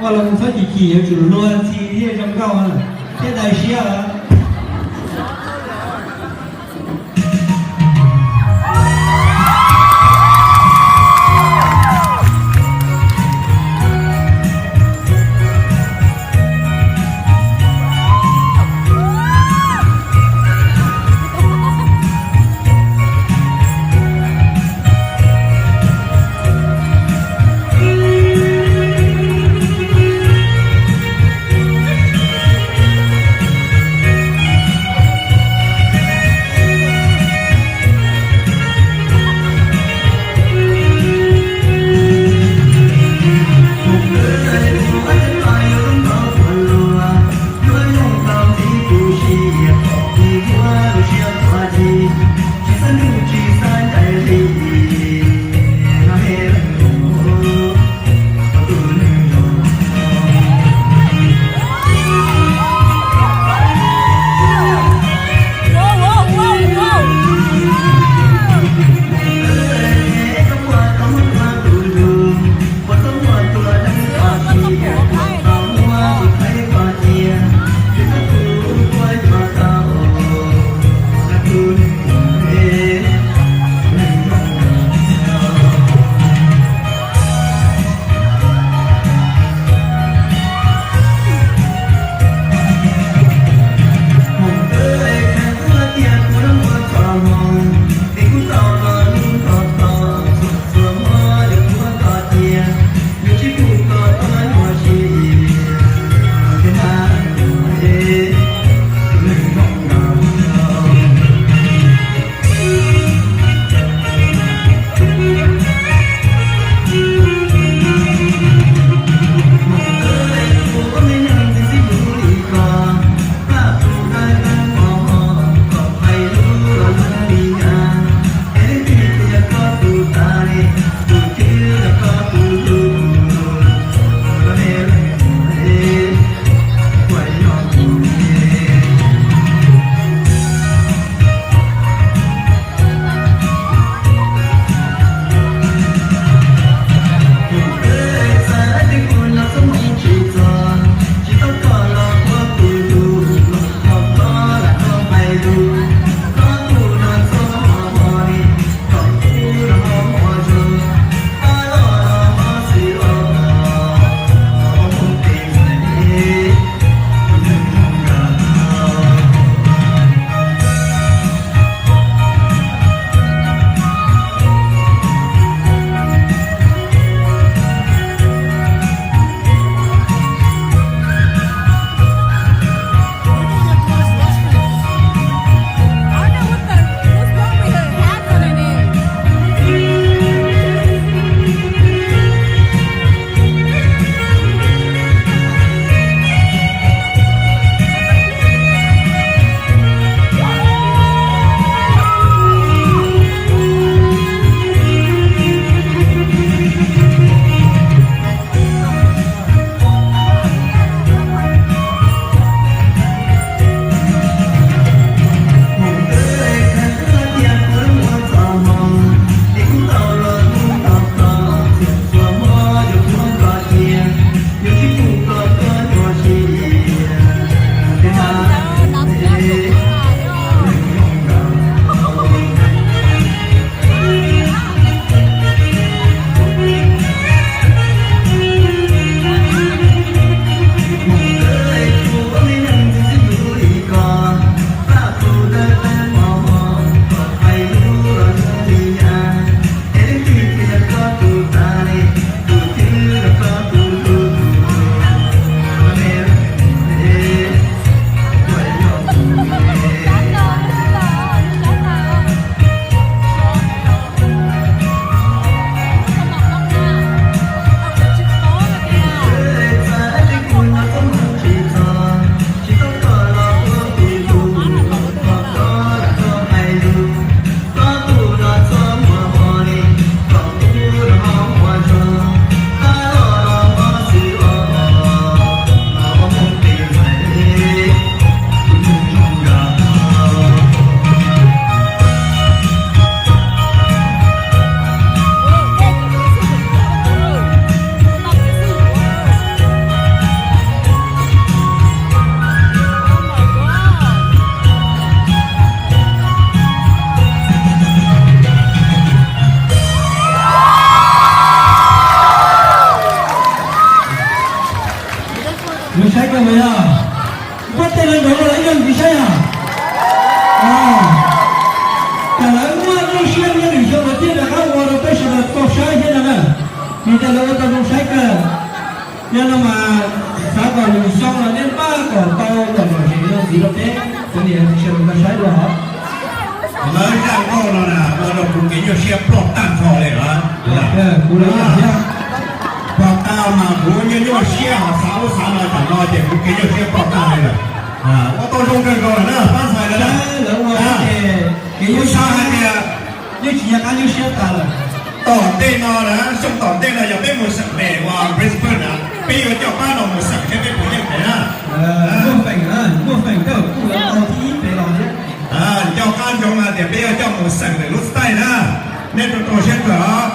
Ua los txhob chim chim, yuav tsum luag ntxhi thiaj zoo nkauj thiab daws siab. Nws coj lawv ua tau zoo saib kawg. Yog no mas xav kom yus xyoo los nej pab kom tau lom zem no ntxiv rau peb cov niam txiv sawv daws tau saib dua os. Lawv zaj nkauj no na ua rau kuv kev nyuaj siab ploj tag nrho li os. Kuv los thiab. Pom tag mas kuv nyuaj nyuaj siab ho xav ub xav no tam no ces kuv kev nyuaj siab ploj tag li lawm. Ua tau zoo kawg nkaus lawm na pab ntxhais lawv na. Lawv ua ces kev nyuaj siab hais tias yeej tsis nco qab nyuaj siab tas lawm. Tom ntej no na, xyoo tom ntej no yog peb mus xeem pem uas Brisbane na, peb yuav coj pab no mus xeem thiab peb puas yeej pem na. Muaj feem, muaj feem kawg kuj lawv tau thib ib pem los thiab. Nco qab ntsoov hais tias peb yuav coj mus xeem ntawm lub stage na. Nej rau rau siab kawg os.